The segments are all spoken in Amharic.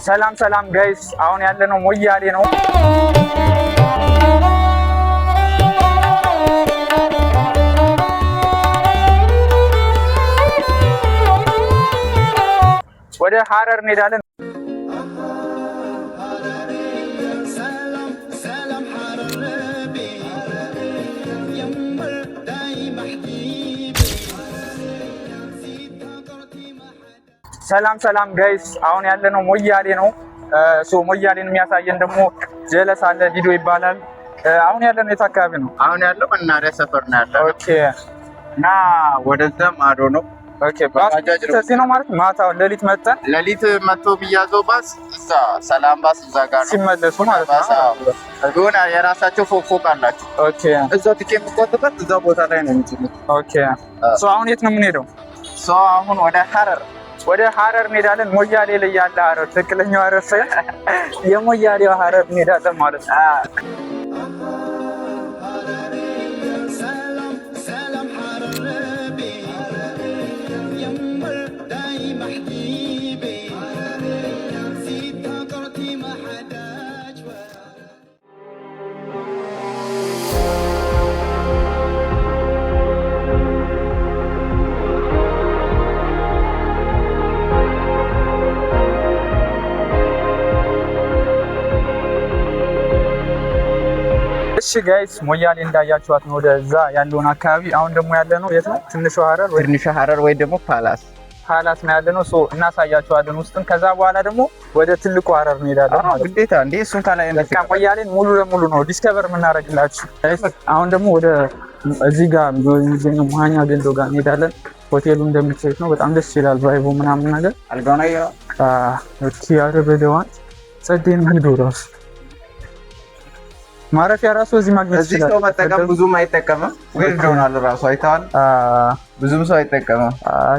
ሰላም ሰላም guys፣ አሁን ያለነው ሞያሌ ነው። ወደ ሀረር እንሄዳለን። ሰላም ሰላም guys፣ አሁን ያለነው ሞያሌ ነው። So ሞያሌን የሚያሳየን ደግሞ ጀለስ አለ፣ ዲዶ ይባላል። አሁን ያለነው የት አካባቢ ነው? አሁን ያለው መናኸሪያ ሰፈር ነው ያለው። Okay። እና ወደዛ ማዶ ነው። Okay። ባስ እዚህ ነው ማለት ማታ ሌሊት መጠን ሌሊት መጥቶ የሚያዘው ባስ እዛ ሰላም ባስ እዛ ጋር ነው ሲመለሱ ማለት ነው። የሆነ የራሳቸው ፎቅ ፎቅ አላቸው። Okay። እዛው ትኬት የሚቆርጥበት እዛው ቦታ ላይ ነው የሚጭኑት። Okay። So አሁን የት ነው የምንሄደው? So አሁን ወደ ሀረር ወደ ሀረር እንሄዳለን። ሞያሌ ላይ ያለ ሀረር፣ ትክክለኛው ሀረር ሳይሆን የሞያሌው ሀረር እንሄዳለን ማለት ነው። እሺ guys፣ ሞያሌ እንዳያችኋት ነው ወደዛ ያለውን አካባቢ። አሁን ደግሞ ያለ ነው የት ነው? ትንሿ ሀረር ወይ ትንሿ ሀረር ወይ ደግሞ ፓላስ ፓላስ ነው ያለ ነው። So እናሳያችኋለን ውስጥን። ከዛ በኋላ ደግሞ ወደ ትልቁ ሀረር እንሄዳለን ማለት ነው። ግዴታ እንዴ እሱን ካላይ በቃ ሞያሌን ሙሉ ለሙሉ ነው discover የምናደርግላችሁ። አሁን ደግሞ ወደ እዚህ ጋር የሚገኘው መዋኛ ገንዳው ጋር እንሄዳለን። ሆቴሉ እንደምታዩት ነው። በጣም ደስ ይላል vibe ኡ ምናምን ነገር። አልጋውን አየኸው? Okay። ኧረ በደዋን ጸዴን መልዶ ራሱ ማረፊያ ራሱ እዚህ ማግኘት እዚህ ይችላል። ሰው መጠቀም ብዙም አይጠቀምም። Weird ሆኗል ራሱ አይተዋል። ብዙም ሰው አይጠቀምም።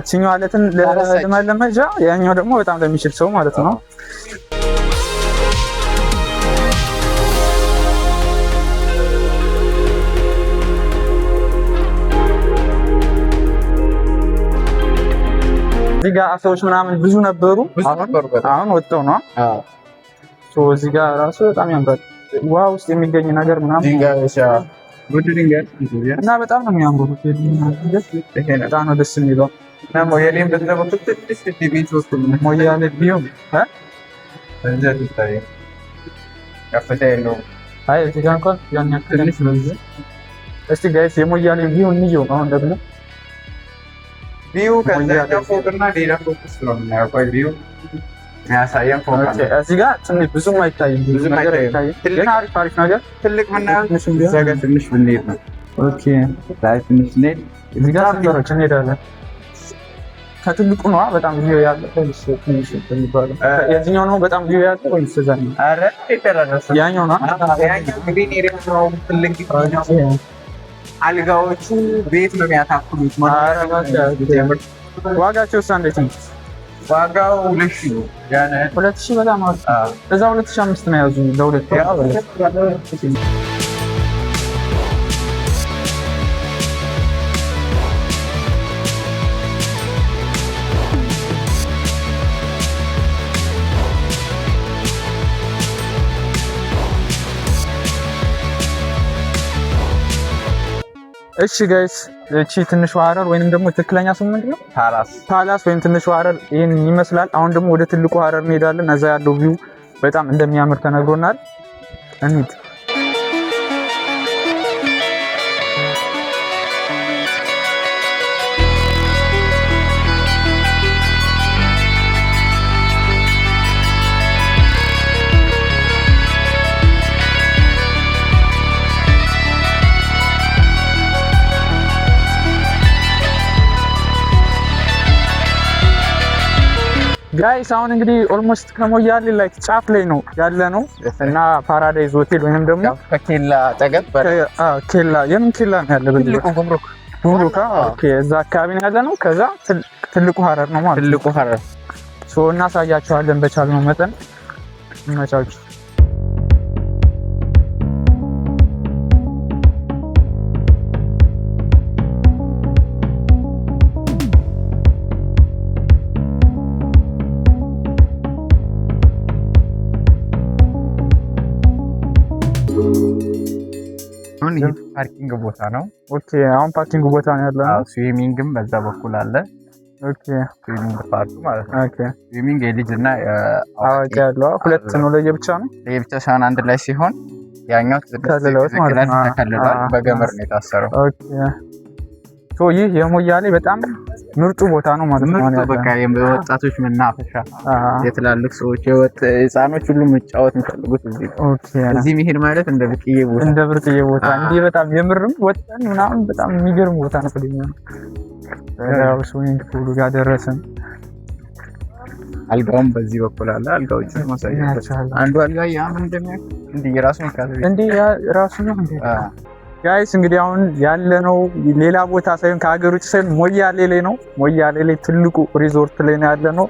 ችኛው አለትን ለመለመጃ፣ ያኛው ደግሞ በጣም ለሚችል ሰው ማለት ነው። እዚህ ጋር አሳዎች ምናምን ብዙ ነበሩ። ብዙ ነበሩ በጣም። አሁን ወጥተው ነው። So እዚህ ጋር ራሱ በጣም ያምራል። ውሃ ውስጥ የሚገኝ ነገር ምናምን ድንጋዮች፣ ውድ ድንጋዮች እና በጣም ነው የሚያምሩ። በጣም ነው ደስ የሚለው። እና ሞያሌን በዛ በኩል ትንሽ ቤት ውስጥ ሞያሌ view እዛ ትታየ ከፍታ የለውም። አይ እዚህ ጋር እንኳን ያን ያክል ትንሽ በዚህ። እስቲ guys፣ የሞያሌ view እንየው። አሁን ደግሞ View ከዛኛው ፎቅ እና ሌላ ፎቅ ውስጥ ነው የምናየው። ቆይ view የሚያሳየን ፎቅ አለ። እዚህ ጋር ትንሽ ብዙም አይታይም፣ ብዙ ብዙም ነገር አይታይም። አይታይም፣ ግን አሪፍ አሪፍ ነገር ትልቅ ምናየው ትንሽም ቢሆን እዛ ጋር ትንሽ ብንሄድ ነው። Okay። ላይ ትንሽ ብንሄድ እዚህ ጋር ስንበሮች እንሄዳለን። ከትልቁ ነዋ በጣም view ያለ ወይስ ትንሽ የሚባለው? የዚህኛው ነው በጣም view ያለ ወይስ እዛኛው? ኧረ ይደራረሳል። ያኛው ነው። ያኛው green area ነው፣ ትልቅ ግቢ ነው። አልጋዎቹ ቤት ነው የሚያታክሉት። ኧረ እባክህ። ዋጋቸው እንዴት ነው? ዋጋው 2,000 ነው። 2,000 በጣም አሪፍ። እዛ 2,500 ነው ያዙ ለሁለት። እሺ guys፣ እቺ ትንሿ ሀረር ወይንም ደግሞ ትክክለኛ ስሙ ምንድን ነው? ፓላስ። ፓላስ ወይም ትንሿ ሀረር ይህን ይመስላል። አሁን ደግሞ ወደ ትልቁ ሀረር እንሄዳለን። እዛ ያለው view በጣም እንደሚያምር ተነግሮናል። እንሂድ። Guys፣ አሁን እንግዲህ almost ከሞያሌ ላይ ጫፍ ላይ ነው ያለ ነው እና ፓራዳይዝ ሆቴል ወይንም ደግሞ ከኬላ አጠገብ። ኬላ፣ የምን ኬላ ነው ያለ? በዚህ ትልቁ ጉምሩክ። ጉምሩክ። Okay፣ እዛ አካባቢ ነው ያለ ነው። ከዛ ትልቁ ሀረር ነው ማለት ነው። ትልቁ ሀረር። So እናሳያችኋለን በቻልነው መጠን። ይመቻችሁ። Parking ቦታ ነው። Okay፣ አሁን parking ቦታ ነው ያለው። Swimming ም በዛ በኩል አለ። Okay፣ Swimming part ኡ ማለት ነው። Okay፣ Swimming የልጅ እና አዋቂ ያለው ሁለት ነው። ለየብቻ ነው። ለየብቻ ሳይሆን አንድ ላይ ሲሆን ያኛው ከልለውት ማለት ነው። ተከልሏል። በገመድ ነው የታሰረው። Okay፣ so ይህ የሞያሌ በጣም ምርጡ ቦታ ነው ማለት ነው። ምርጡ በቃ የወጣቶች መናፈሻ፣ የትላልቅ ሰዎች፣ ህፃኖች ሁሉ መጫወት የሚፈልጉት እዚህ። Okay፣ እዚህ መሄድ ማለት እንደ ብርቅዬ ቦታ እንደ ብርቅዬ ቦታ እንዲህ በጣም የምርም ወጠን ምናምን በጣም የሚገርም ቦታ ነው። ያው swimming pool ኡ ጋር ደረስን። አልጋውም በዚህ በኩል አለ። አልጋዎችን ማሳየት አንዱ አልጋ ያ ምን እንደሚያክል እንዲህ የራሱ ነው እንዴ ራሱ ነው እንዴ guys። እንግዲህ አሁን ያለነው ሌላ ቦታ ሳይሆን ከሀገር ውጭ ሳይሆን ሞያሌ ላይ ነው። ሞያሌ ላይ ትልቁ ሪዞርት ላይ ነው ያለነው።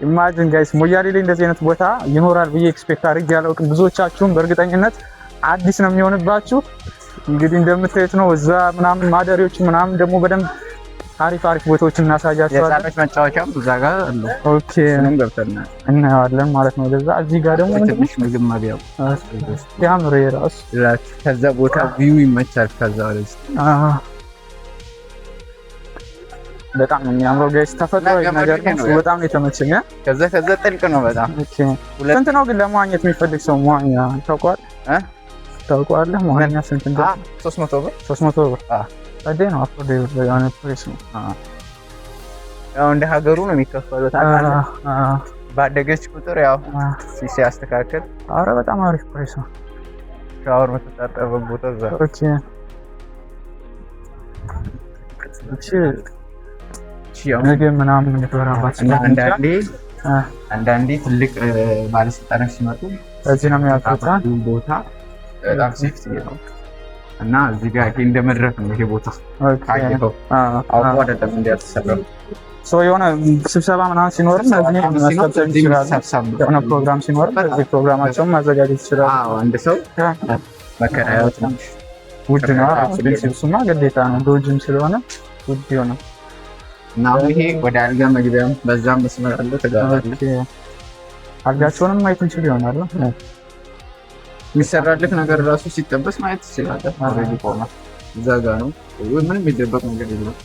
Imagine guys፣ ሞያሌ ላይ እንደዚህ አይነት ቦታ ይኖራል ብዬ expect አድርጌ አላውቅም። ብዙዎቻችሁም በእርግጠኝነት አዲስ ነው የሚሆንባችሁ። እንግዲህ እንደምታዩት ነው። እዛ ምናምን ማደሪዎች ምናምን ደግሞ በደንብ አሪፍ አሪፍ ቦታዎችን እናሳያቸዋለን። የህፃኖች መጫወቻም እዛ ጋር አሉ። Okay፣ እሱንም ገብተናል እናየዋለን ማለት ነው። ወደዛ እዚህ ጋር ደግሞ ትንሽ ምግብ መብያው ሲያምር የራሱ ከዛ ቦታ view ይመቻል። ከዛ ወደዚህ በጣም ነው የሚያምረው guys። ተፈጥሯዊ ነገር ነው። በጣም ነው የተመቸኝ። ከዛ ከዛ ጥልቅ ነው በጣም። Okay፣ ስንት ነው ግን ለመዋኘት የሚፈልግ ሰው መዋኛ ታውቀዋለህ? ታውቀዋለህ? መዋኛ ስንት እንደሆነ? 300 ብር። 300 ብር ጸዴ ነው። Affordable የሆነ price ነው። ያው እንደ ሀገሩ ነው የሚከፈለው ታውቃለህ። ባደገች ቁጥር ያው ሲያስተካክል። አረ በጣም አሪፍ price ነው። ሻወር የምትታጠብበት ቦታ እዛ። Okay፣ እቺ ምግብ ምናምን የምትበላባት እና አንዳንዴ ትልቅ ባለስልጣናት ሲመጡ እዚህ ነው የሚያርፉት። ቦታ በጣም safety ነው። እና እዚህ ጋር ይሄ እንደ መድረክ ነው ይሄ ቦታ። ካየኸው አውቆ አይደለም እንደ ያልተሰራው። So የሆነ ስብሰባ ምናምን ሲኖርም እዚህ መሰብሰብ ይችላሉ። የሆነ ፕሮግራም ሲኖርም እዚህ ፕሮግራማቸውን ማዘጋጀት ይችላሉ። አዎ፣ አንድ ሰው መከራየት ውድ ነው። እሱማ ግዴታ ነው። ሎጅም ስለሆነ ውድ ይሆናል። እና አሁን ይሄ ወደ አልጋ መግቢያም በዛም መስመር አለው ትገባለህ። አልጋቸውንም ማየት እንችል ይሆናል። የሚሰራልህ ነገር ራሱ ሲጠበስ ማየት ትችላለህ። Already ቆመ እዛ ጋ ነው። ምንም የሚደበቅ ነገር የለም።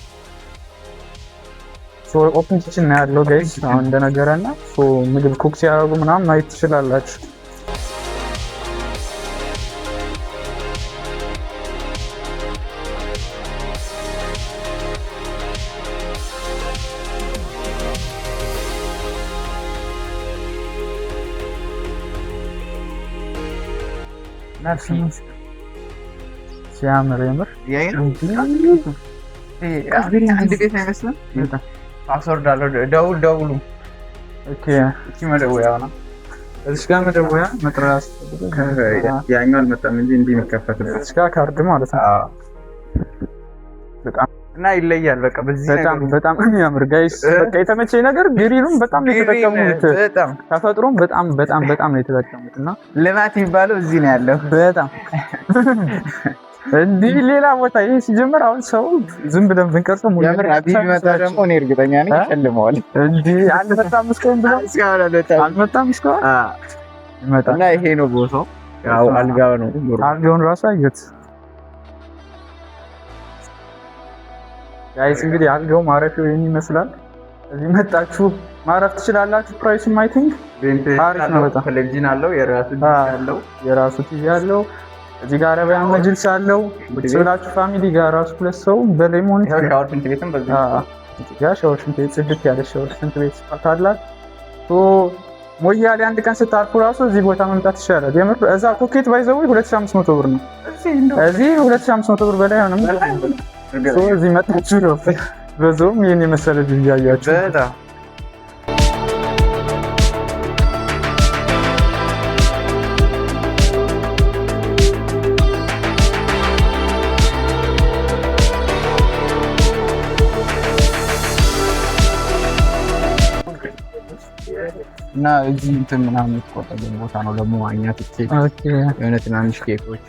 Open kitchen ነው ያለው guys፣ አሁን እንደነገረና ምግብ cook ሲያደርጉ ምናምን ማየት ትችላላችሁ። ሲያምር የምር አንድ ቤት አይመስልም። Password አለው። ደውል ደውሉ። Okay፣ እቺ መደወያው ነው። እዚህ ጋር መደወያ መጥሪያ ያኛው አልመጣም እንጂ እንዲህ የሚከፈትበት እዚህ ጋር ካርድ ማለት ነው። በጣም እና ይለያል። በቃ በዚህ በጣም በጣም የሚያምር guys። በቃ የተመቸኝ ነገር green ኡም በጣም ነው የተጠቀሙት። በጣም ተፈጥሮም በጣም በጣም በጣም ነው የተጠቀሙት እና ልማት የሚባለው እዚህ ነው ያለው። በጣም እንዲህ ሌላ ቦታ ይሄ ሲጀምር አሁን ሰው ዝም ብለን ብንቀርጸው ሙሉ የምር አብይ ቢመጣ ደግሞ እኔ እርግጠኛ ነኝ ይሸልመዋል። እንዲህ አልመጣም እስካሁን ብለው እስካሁን አልመጣም። አልመጣም እስካሁን ይመጣል። እና ይሄ ነው ቦታው። ያው አልጋው ነው። አልጋውን ራሱ አየሁት guys። እንግዲህ አልጋው ማረፊያው ይሄን ይመስላል። እዚህ መጣችሁ ማረፍ ትችላላችሁ። Price ኡም I think አሪፍ ነው በጣም። ቴሌቪዥን አለው፣ የራሱ ዲሽ አለው፣ የራሱ ቲቪ አለው። እዚህ ጋር አረቢያን መጅልስ አለው። ቁጭ ብላችሁ family ጋር ራሱ ሁለት ሰው በላይ መሆን ይችላል። ሻወር ሽንት ቤትም በዚህ እዚህ ጋር ሻወር ሽንት ቤት ጽድት ያለ ሻወር ሽንት ቤት spot አላት። ሞያሌ አንድ ቀን ስታርፉ ራሱ እዚህ ቦታ መምጣት ይሻላል። የምር እዛ ኮኬት by the way 2500 ብር ነው። እዚህ 2500 ብር በላይ አይሆንም። እዚህ መጣችሁ ነው በዛውም ይሄን የመሰለ view እያያችሁ በጣም እና እዚህ እንትን ምናምን የምትቆጠበት ቦታ ነው ለመዋኛ ትኬት፣ የሆነ ትናንሽ ኬኮች፣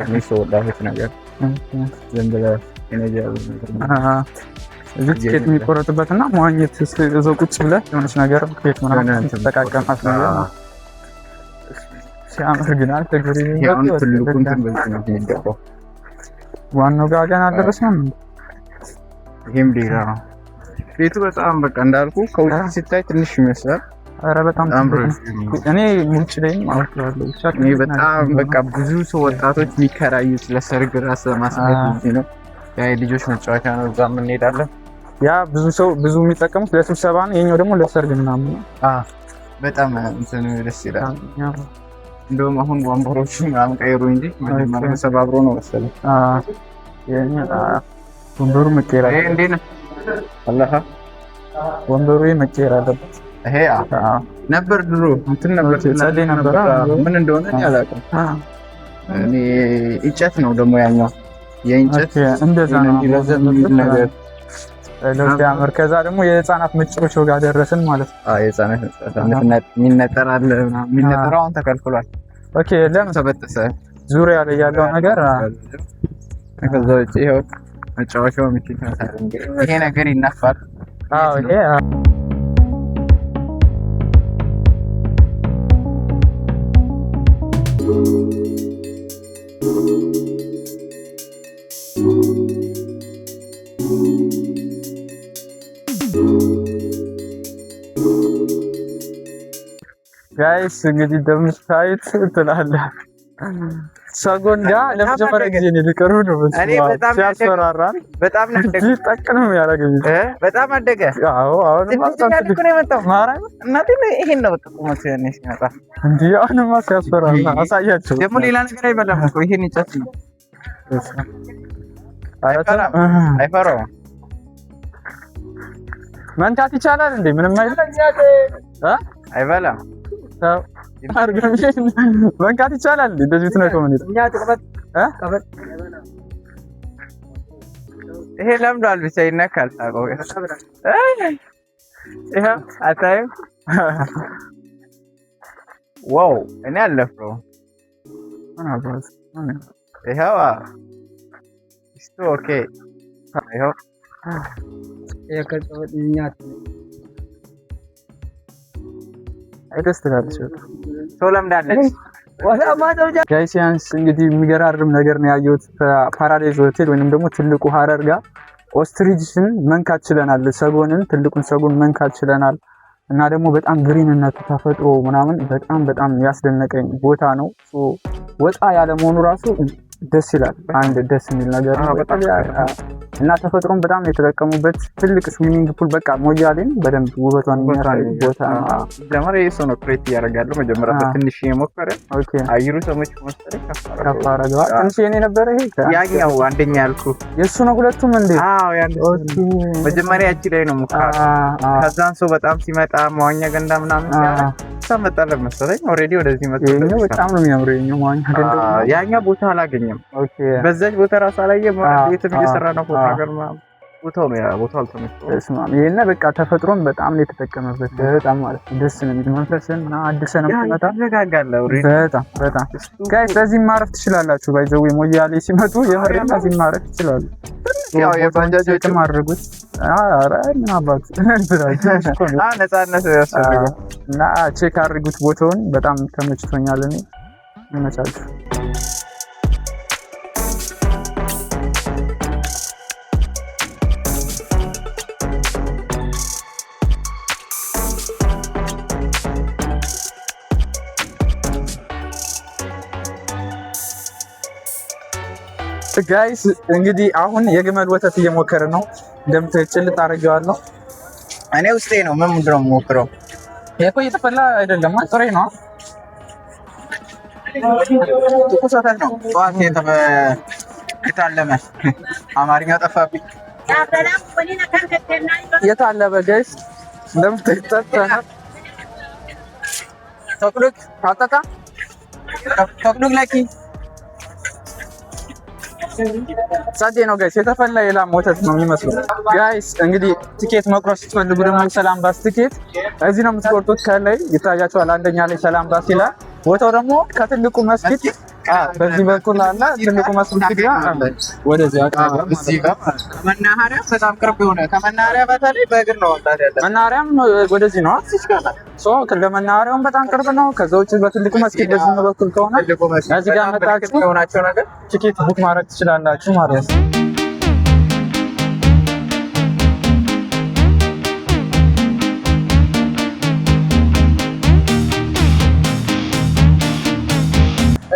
የሚሰወዳሁት ነገር ዝም ብለህ እዚህ ትኬት የሚቆረጥበት እና መዋኘት እዛው ቁጭ ብለህ የሆነች ነገር ኬክ ምናምን ትጠቃቀማት ነገር ሲያምር ግን ትልቁ እንትን በዚህ ነው የሚገባው። ዋናው ጋር ገና አልደረስንም። ይሄም ሌላ ነው። ቤቱ በጣም በቃ እንዳልኩ ከውጭ ሲታይ ትንሽ ይመስላል። ኧረ በጣም እኔ ውጭ ላይም አውቄዋለሁ። ብቻ እኔ በጣም በቃ ብዙ ሰው ወጣቶች የሚከራዩት ለሰርግ ራስ ለማስጌጥ ነው። ያ የልጆች መጫወቻ ነው። እዛም እንሄዳለን። ያ ብዙ ሰው ብዙ የሚጠቀሙት ለስብሰባ ነው። የኛው ደግሞ ለሰርግ ምናምን ነው። በጣም እንትን ደስ ይላል። እንደውም አሁን ወንበሮቹ ምናምን ቀይሩ እንጂ መጀመሪያ ተሰባብሮ ነው መሰለኝ። ወንበሩ መቀየር አለበት። ወንበሩ መቀየር አለበት። ይሄ ነበር ድሮ እንትን ነበር፣ ጸዴ ነበር። ምን እንደሆነ እኔ አላውቅም። እኔ እንጨት ነው ደግሞ ያኛው የእንጨት እንደዛ ነው ነገር ሲያምር። ከዛ ደግሞ የህፃናት መጫወቻው ጋር ደረስን ማለት ነው። የህፃናት መጫወቻ የሚነጠር አለ። የሚነጠረው አሁን ተከልክሏል። Okay፣ ለምን ተበጠሰ? ዙሪያ ላይ ያለው ነገር ከዛ ውጭ ይኸው መጫወቻው ይሄ ነገር ይነፋል። አዎ ይሄ guys እንግዲህ እንደምታዩት ትላለህ ሰጎን ጋር ለመጀመሪያ ጊዜ ነው ሊቀርብ ነው። ሲያስፈራራ በጣም ነው ጠቅ ነው የሚያደርገኝ። በጣም አደገ። አዎ አሁንማ እኮ ነው የመጣው። ማርያም እናቴ ይሄን ነው በቃ ቁመቱ ያኔ ሲመጣ እንዲህ አሁንማ ሲያስፈራራ አሳያቸው። ደግሞ ሌላ ነገር አይበላም እኮ ይሄን እንጨት ነው። አይፈራውም። መንካት ይቻላል እንዴ? ምንም አይልም። አይበላም። መንካት ይቻላል። እንደዚህ ትነከው ምን ይሄ ለምዷል። ብቻ ይነካል። ይሄ አታይም? Wow እኔ አልደፍረውም። ይኸው እሱ okay። ይኸው ደስ ትላለች። ሰው ለምዳለች። Guys እንግዲህ የሚገራርም ነገር ነው ያየሁት። ፓራዳይዝ ሆቴል ወይንም ደግሞ ትልቁ ሀረር ጋር ostrich ን መንካት ችለናል። ሰጎንን፣ ትልቁን ሰጎን መንካት ችለናል። እና ደግሞ በጣም green ነቱ ተፈጥሮ ምናምን በጣም በጣም ያስደነቀኝ ቦታ ነው። ወጣ ያለ መሆኑ ራሱ ደስ ይላል። አንድ ደስ የሚል ነገር ነው እና ተፈጥሮን በጣም የተጠቀሙበት ትልቅ swimming pool በቃ ሞያሌን በደንብ ውበቷን የሚያሳይ ቦታ ነው። መጀመሪያ ይሄ ሰው ነው create እያደረጋለሁ። መጀመሪያ በትንሽ የሞከረ አየሩ ሰሞች መሰለኝ ከፍ አደረገዋል። ትንሽ የኔ ነበረ ይሄ ያኛው አንደኛ ያልኩ የእሱ ነው። ሁለቱም እንዴ? አዎ መጀመሪያ ያቺ ላይ ነው ሙከራ። ከዛን ሰው በጣም ሲመጣ መዋኛ ገንዳ ምናምን መጣለት መሰለኝ። Already ወደዚህ መጣ። ይሄኛው በጣም ነው የሚያምረው። ይሄኛው መዋኛ ገንዳ ያኛው ቦታ አላገኘም። Okay በዛች ቦታ ራሱ አላየም። ቤትም እየሰራ ነው ፎቶ ነገር ምናምን ቦታው ነው ያ ቦታው አልተመቸውም። ይሄን በቃ ተፈጥሮን በጣም ነው የተጠቀመበት። በጣም ማለት ነው ደስ ነው የሚል መንፈስን ምናምን አድሰህ ነው የምትመጣ። ትረጋጋለህ። በጣም በጣም guys በዚህ ማረፍ ትችላላችሁ። By the way ሞያሌ ሲመጡ የምሬን በዚህ ማረፍ ይችላሉ። ያው የባጃጆች አድርጉት። ኧረ ምን አባቱ ነፃነት ያስፈልጋል እና check አድርጉት ቦታውን። በጣም ተመችቶኛል እኔ ይመቻችሁ። Guys እንግዲህ አሁን የግመል ወተት እየሞከረ ነው። እንደምታዩት ጭልጥ አድርጌዋለሁ። እኔ ውስጤ ነው። ምን ምንድን ነው የምሞክረው? ይሄ እኮ እየተፈላ አይደለም፣ ጥሬ ነው። ትኩስ ወተት ነው። ጠዋት የታለመ አማርኛው ጠፋብኝ። የታለበ guys እንደምታዩት ጠጥተናል። ተቅሉቅ አጠጣ ተቅሉቅ ለኪ ጸዴ ነው guys። የተፈላ የላም ወተት ነው የሚመስለው guys። እንግዲህ ትኬት መቁረጥ ስትፈልጉ ደግሞ ሰላም ባስ ትኬት እዚህ ነው የምትቆርጡት። ከላይ ይታያችኋል። አንደኛ ላይ ሰላም ባስ ይላል። ቦታው ደግሞ ከትልቁ መስጊድ በዚህ በኩል አለ ትልቁ መስጊድ ጋር ወደዚህ እዚህ ጋር ከመናኸሪያ በጣም ቅርብ የሆነ፣ ከመናኸሪያ በተለይ በእግር ነው መምጣት ያለብህ። መናኸሪያም ወደዚህ ነው። So ለመናኸሪያውም በጣም ቅርብ ነው። ከዛ ውጭ በትልቁ መስጊድ በዚህ በኩል ከሆነ እዚህ ጋር መጣችሁ የሆናቸው ነገር ቲኬት book ማድረግ ትችላላችሁ ማለት ነው።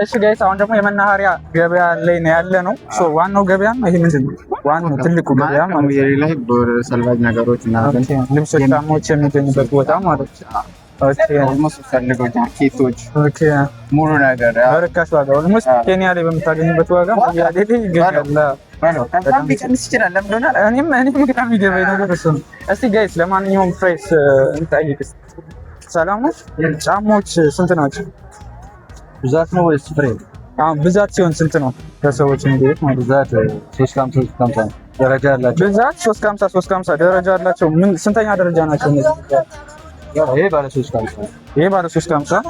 እሺ guys፣ አሁን ደግሞ የመናኸሪያ ገበያ ላይ ነው ያለነው። So ዋናው ገበያ ነው ይሄ። ምንድን ነው ዋናው ትልቁ ገበያ ማለት ነው። ላይ ሰልባጅ ነገሮች እና ልብሶች፣ ጫማዎች የሚገኙበት ቦታ ማለት ነው። Okay። Almost ፈልገው ጃኬቶች፣ ሙሉ ነገር በርካሽ ዋጋ almost ኬንያ ላይ በምታገኙበት ዋጋ ሞያሌ ላይ ይገኛል። ከዛም ሊቀንስ ይችላል። ለምን እንደሆነ እኔም ግራ የሚገባኝ ነገር እሱ ነው። እስቲ guys፣ ለማንኛውም price እንጠይቅ። ሰላም ነው። ጫማዎች ስንት ናቸው? ብዛት ነው ወይስ ፍሬ? አሁን ብዛት ሲሆን ስንት ነው? ለሰዎች እንዴት ማለት ብዛት 350 350 ደረጃ አላቸው። ብዛት 350 350 ደረጃ አላቸው። ምን ስንተኛ ደረጃ ናቸው እነዚህ? ይሄ ባለ 350። ይሄ ባለ 350።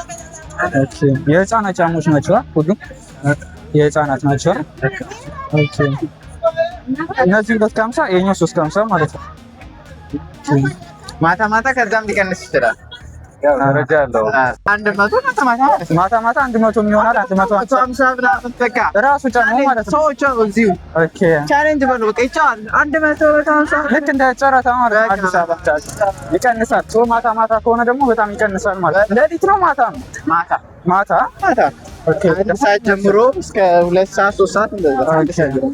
Okay። የህፃናት ጫማዎች ናቸው ሁሉም የህፃናት ናቸው። Okay። እነዚህ 250፣ ይሄኛው 350 ማለት ነው። ማታ ማታ ከዛም ሊቀንስ ይችላል። ደረጃ አለው። 100 ማታ ማታ ማለት ነው። ማታ ማታ 100 ይሆናል። 150 50 ምናምን በቃ ራሱ ጫማው ማለት ነው። ሰዎች እዚሁ Okay። Challenge በሉ፣ በቃ ይቻላል። 150። ልክ እንደ ጨረታ ማለት ነው። አዲስ አበባ ይቀንሳል። So ማታ ማታ ከሆነ ደግሞ በጣም ይቀንሳል ማለት ነው። ሌሊት ነው ማታ ነው? ማታ። ማታ። ማታ። Okay። 1 ሰዓት ጀምሮ እስከ 2 ሰዓት፣ 3 ሰዓት እንደዛ፣ 1 ሰዓት ጀምሮ።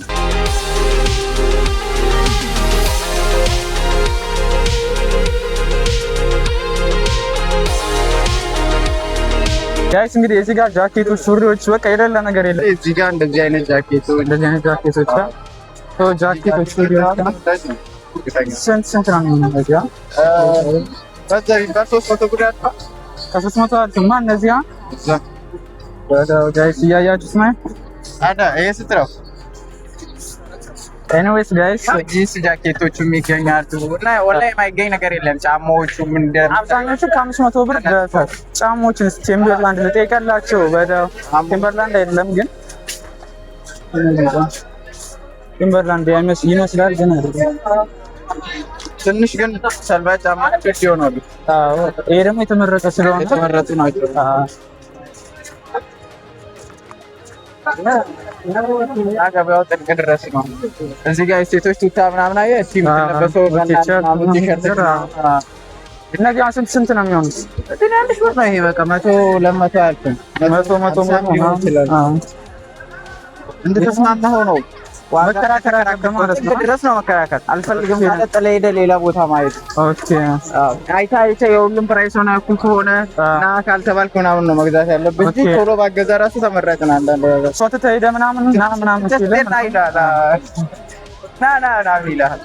Guys፣ እንግዲህ እዚህ ጋር ጃኬቶች፣ ሱሪዎች፣ በቃ የሌለ ነገር የለም። እዚህ ጋር እንደዚህ አይነት ጃኬቶች። እንደዚህ አይነት ጃኬቶች፣ so ጃኬቶች፣ ሱሪዎች ስንት ስንት ነው የሚሆነው? እዚህ ጋር በዛ ቢባል 300 ብር ያልፋል። ከ300 አልፍማ እነዚያ። Guys፣ እያያችሁት ነው። አዳ ይሄ ስንት ነው? Anyways guys፣ ጂንስ ጃኬቶቹም ይገኛሉ እና ወላሂ የማይገኝ ነገር የለም። ጫማዎቹም እንደ አብዛኞቹ ከ500 ብር በታች። ጫማዎችን ቲምበርላንድ ልጠይቀላቸው። በደው ቲምበርላንድ አይደለም ግን፣ ቲምበርላንድ ይመስላል ግን አይደለም። ትንሽ ግን ሰልባጅ ጫማዎች ይሆናሉ። አዎ፣ ይሄ ደግሞ የተመረጠ ስለሆነ የተመረጡ ናቸው። አዎ። እና ገበያው ጥልቅ ድረስ ነው። እዚህ ጋር የሴቶች ቱታ ምናምን አየህ፣ እስኪ የምትለበሰው ምናምን ቲሸርት። እነዚህ አሁን ስንት ስንት ነው የሚሆኑት? ትናንሽ ብር ነው ይሄ፣ በቃ 100፣ 200 አያልፍም። 100 100 50 ሊሆን ይችላል። እንደተስማማኸው ነው። መከራከር አለብህ ማለት ነው። ድረስ ነው መከራከር። አልፈልግም ካለ ጥለህ ሄደህ ሌላ ቦታ ማየት። አይተህ አይተህ የሁሉም price ሆነ እኩል ከሆነ እና ካልተባልክ ምናምን ነው መግዛት ያለብህ እንጂ ቶሎ ባገዛ ራሱ ተመራጭ ነው። አንዳንድ ነገር እሷ ትተህ ሄደህ ምናምን ና ምናምን ሲልህ ና ይልሃል። ና ና ና ይልሃል።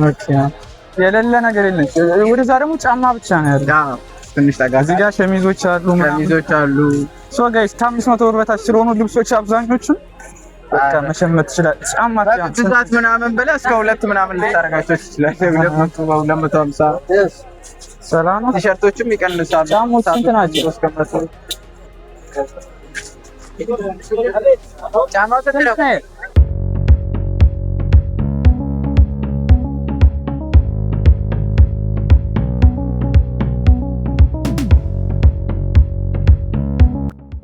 Okay። የሌለ ነገር የለም። ወደዛ ደግሞ ጫማ ብቻ ነው ያለው። ትንሽ ጠጋ እዚህ ጋር ሸሚዞች አሉ ምናምን። ሸሚዞች አሉ። So guys፣ ከ500 ብር በታች ስለሆኑ ልብሶች አብዛኞቹን በቃ መሸመት ትችላለህ። ጫማ ብዛት ምናምን ብለህ እስከ ሁለት ምናምን ልታደርጋቸው ትችላለህ። 200፣ 250። ሰላም ነው። ቲሸርቶችም ይቀንሳሉ። ጫማዎች ስንት ናቸው? እስከ 100። ጫማው ስንት ነው?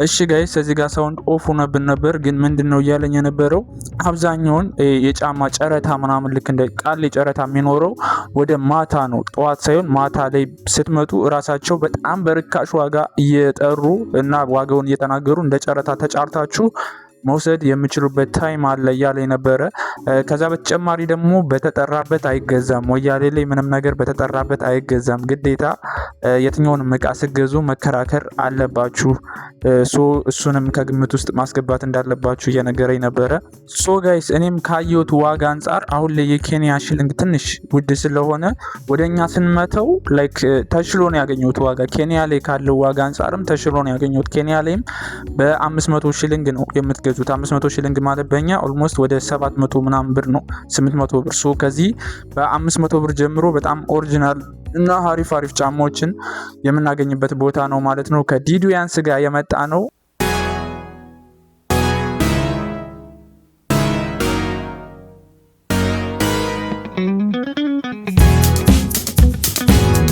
እሺ guys፣ እዚህ ጋር sound off ሆነብን ነበር፣ ግን ምንድን ነው እያለኝ የነበረው፣ አብዛኛውን የጫማ ጨረታ ምናምን ልክ እንደ ቃል ጨረታ የሚኖረው ወደ ማታ ነው፣ ጠዋት ሳይሆን ማታ ላይ ስትመጡ እራሳቸው በጣም በርካሽ ዋጋ እየጠሩ እና ዋጋውን እየተናገሩ እንደ ጨረታ ተጫርታችሁ መውሰድ የምችሉበት time አለ እያለ ነበረ። ከዛ በተጨማሪ ደግሞ በተጠራበት አይገዛም። ሞያሌ ላይ ምንም ነገር በተጠራበት አይገዛም። ግዴታ የትኛውንም እቃ ስትገዙ መከራከር አለባችሁ። So እሱንም ከግምት ውስጥ ማስገባት እንዳለባችሁ እየነገረኝ ነበረ። So guys፣ እኔም ካየሁት ዋጋ አንጻር አሁን ላይ የኬንያ ሽልንግ ትንሽ ውድ ስለሆነ ወደ እኛ ስንመተው like ተሽሎ ነው ያገኘሁት ዋጋ፣ ኬንያ ላይ ካለው ዋጋ አንጻርም ተሽሎ ነው ያገኘሁት። ኬንያ ላይም በ500 ሽልንግ ነው የምትገዙት። 500 ሽልንግ ማለት በእኛ almost ወደ 700 ምናምን ብር ነው፣ 800 ብር። So ከዚህ በ500 ብር ጀምሮ በጣም original እና አሪፍ አሪፍ ጫማዎችን የምናገኝበት ቦታ ነው ማለት ነው። ከዲዱያንስ ጋር የመጣ ነው።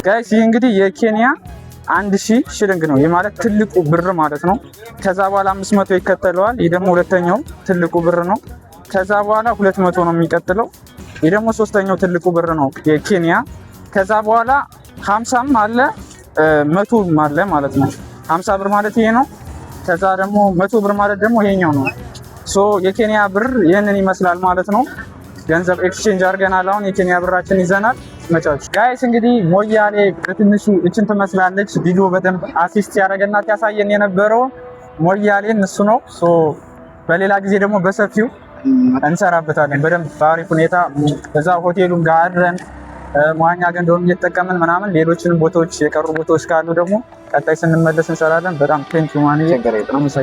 Guys፣ ይህ እንግዲህ የኬንያ 1000 ሽልንግ ነው። ይህ ማለት ትልቁ ብር ማለት ነው። ከዛ በኋላ 500 ይከተለዋል። ይህ ደግሞ ሁለተኛው ትልቁ ብር ነው። ከዛ በኋላ 200 ነው የሚቀጥለው። ይህ ደግሞ ሶስተኛው ትልቁ ብር ነው የኬንያ። ከዛ በኋላ 50ም አለ፣ 100ም አለ ማለት ነው። 50 ብር ማለት ይሄ ነው። ከዛ ደግሞ 100 ብር ማለት ደግሞ ይሄኛው ነው። So የኬንያ ብር ይህንን ይመስላል ማለት ነው። ገንዘብ exchange አድርገናል። አሁን የኬንያ ብራችን ይዘናል። መጫዎች guys፣ እንግዲህ ሞያሌ በትንሹ እችን ትመስላለች። ቪዲዮ በደንብ assist ያደረገና ያሳየን የነበረው ሞያሌን እሱ ነው። So በሌላ ጊዜ ደግሞ በሰፊው እንሰራበታለን በደንብ በአሪፍ ሁኔታ፣ እዛ ሆቴሉም ጋር አድረን፣ መዋኛ ገንዳውን እየተጠቀምን ምናምን፣ ሌሎችንም ቦታዎች የቀሩ ቦታዎች ካሉ ደግሞ ቀጣይ ስንመለስ እንሰራለን። በጣም thank you ማንዬ፣ አመሰግናለሁ።